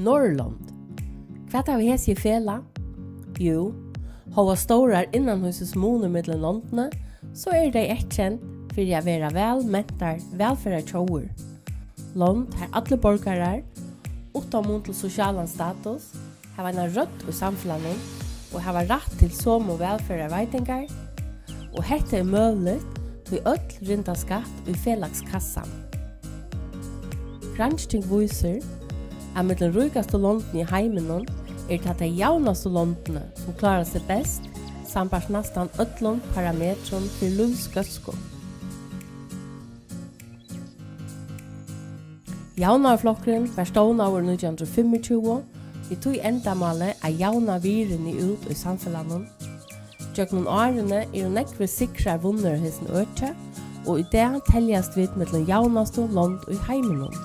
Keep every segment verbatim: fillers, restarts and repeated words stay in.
Norðurlond. Hvat hava hesi í felag? Jú, hóast stórar innanhýsis munir millum londini, so eru tey eyðkend fyri at vera væl mentar vælferðartjóðir. Lond, har allir borgarar, uttan mun til sosialan status, hava eina rødd í samfelagnum og hava rætt til somu vælferðarveitingar, og hetta er møguligt, tí øll rinda skatt í felagskassan. Gransking vísir, at millum ríkastu londini í heiminum eru tað tey javnastu londini, sum klára seg best, sambært næstan øllum parametrum fyri lívsgóðsku. Javnaðarflokkurin var stovnaður í nítjan hundrað og fimmogtjúgu við tí endamáli at javna virðini út í samfelagnum. Gjøgnum árini eru nógvir sigrar vunnir á hesum øki, og í dag teljast vit millum javnastu lond í heiminum.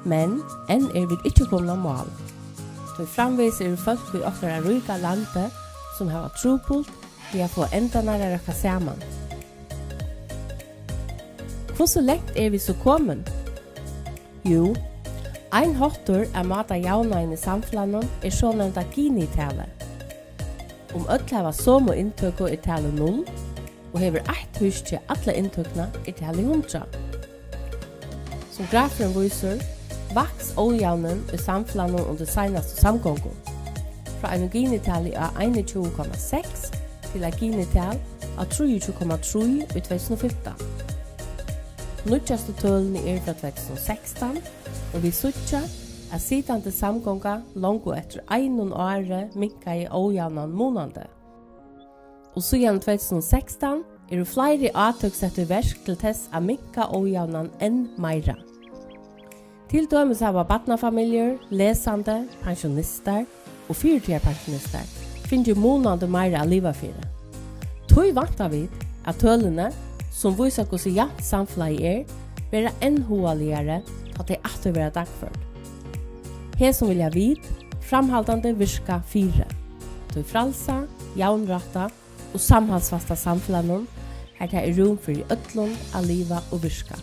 Men enn eru vit ikki komin á mál, tí framvegis eru fólk í okkara ríka landi, sum hava trupult við at fáa endarnar at røkka saman. Hvussu langt eru vit so komin? Jú, ein háttur at máta javnaðin í samfelagnum er sonevnda Gini-talið. Um øll hava somu inntøku, er talið null, og hevur eitt húski alla inntøkuna, er talið hundrað. Sum grafurin vísir, vaks ójavnin í samfelagnum undir seinastu samgongu, frá einum Gini-tali á einogtjúgu komma seks til eitt Gini-tal á trýogtjúgu komma trý í tvey túsund og fimtan. Nýggjastu tølini eru frá tvey túsund og sekstan, og vit síggja, at sitandi samgonga longu eftir einum ári minkaði ójavnan munandi. Og síðan tvey túsund og sekstan eru fleiri átøk sett í verk til tess at minka ójavnan enn meira. Til dømis hava barnafamiljur, lesandi, pensjonistar og fyritíðarpensjonistar fingið munandi meira at liva fyri. Tí vænta vit, at tølini, sum vísa, hvussu javnt samfelagið er, verða enn hugaligari, tá tey aftur verða dagførd. Hesum vilja vit framhaldandi virka fyri, tí frælsa, javnrætta og samhaldsfasta samfelagnum, har tað er rúm fyri øllum at liva og virka.